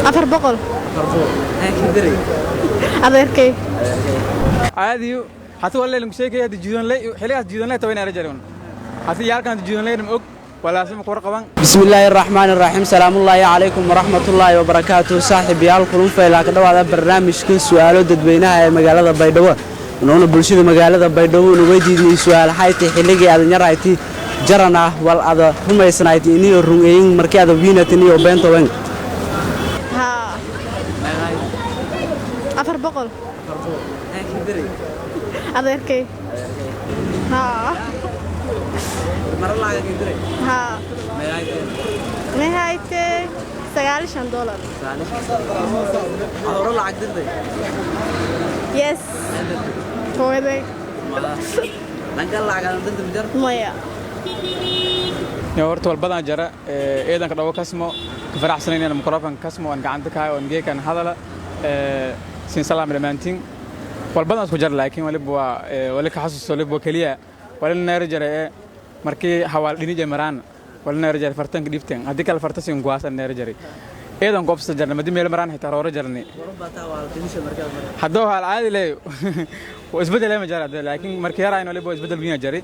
400. Adeerkay. Caadiyo hata waa leelin sheekay hada jiidan lay xiligaas jiidan lay tabayna rajarin hata yaalkan jiidan lay og walaasima qor qaban. Bismillaahi raxmaani raxiim. Salaamullaahi calaykum waraxmatullaahi wabarakaatu. Saaxiibayaal, kulun faylaa ka dhawaada barnaamijka su'aalo dadweynaha ee magaalada Baydhabo. Inuuna bulshada magaalada Baydhabo una weydiidnay su'aal xayti xilligii adan yarayti jaran ah wal ada rumaysanayti iniyo run-eyin markii ada wiinatin iyo beentowen. Haa, 400. Adeerkay. Haa, haa, maxaytay $95. Yes, hooyaday. Maya. Yo, horta walbadan jara eedanka dhawo kasmo ka faraxsanayn microphone kasmo aan gacanta ka hayo aan geekan hadala sin salaam dhammaantiin. Walbadan isku jar, laakiin waliba waa wali ka xasuusto waliba keliya wali neer jara ee markii hawaal dhinija maraan wali neer jara fartanka dhifteen haddii kale farta sin guwaas neer jara eedan goobsa jarna madi meel maraan xitaa rooro jarni hadduu haal caadi leeyo waa isbeddel ma jara, laakiin markii yaraayn waliba waa isbeddel weyn jari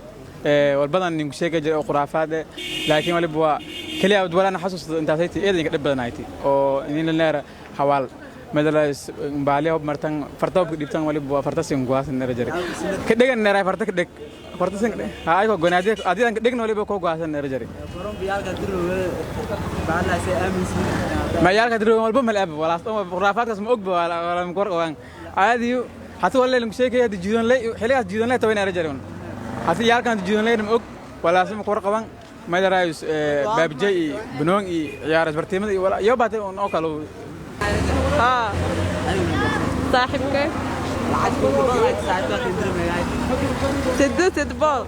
walbadan ninku sheegay jiray oo khuraafaad eh, laakiin waliba waa keliya walaan xasuusto intaasaytii eedanka dhib badanayti oo inin leera hawaal madalays baaliya hob martan farta hobka dhibtan waliba waa farta sin guwaas neera jari ka dhegan neera farta ka dheg farta sin ha ay ko gonaadi adidan ka dhegna waliba ko guwaasan neera jari ma yaalka diro walba mal ab walaas khuraafaadkaas ma ogba wala ma kor qabaan. Caadiyo hata wala leelin sheekay hada jiidan lay xiligaas jiidan lay tabayna rajarin hata yaalkan jiidan lay ma og walaas ma kor qaban madaraayus baabjay iyo banoon iyo ciyaaras bartiimada iyo wala iyo baatay oo kale. Haa, saaxiibkay 800.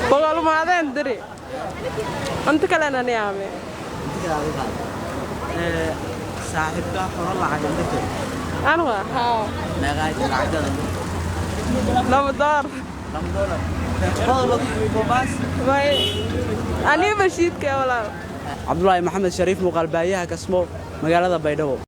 100 maadeen diri inta kalena niyaame. Saaxiibka hore lacag dirtay? Anwa, haa. Meeqaa lacagtada? $2. May aniga bashiidka walaal. Cabdulaahi Maxamed Shariif, muuqaalbaayaha Kasmo, magaalada Baydhabo.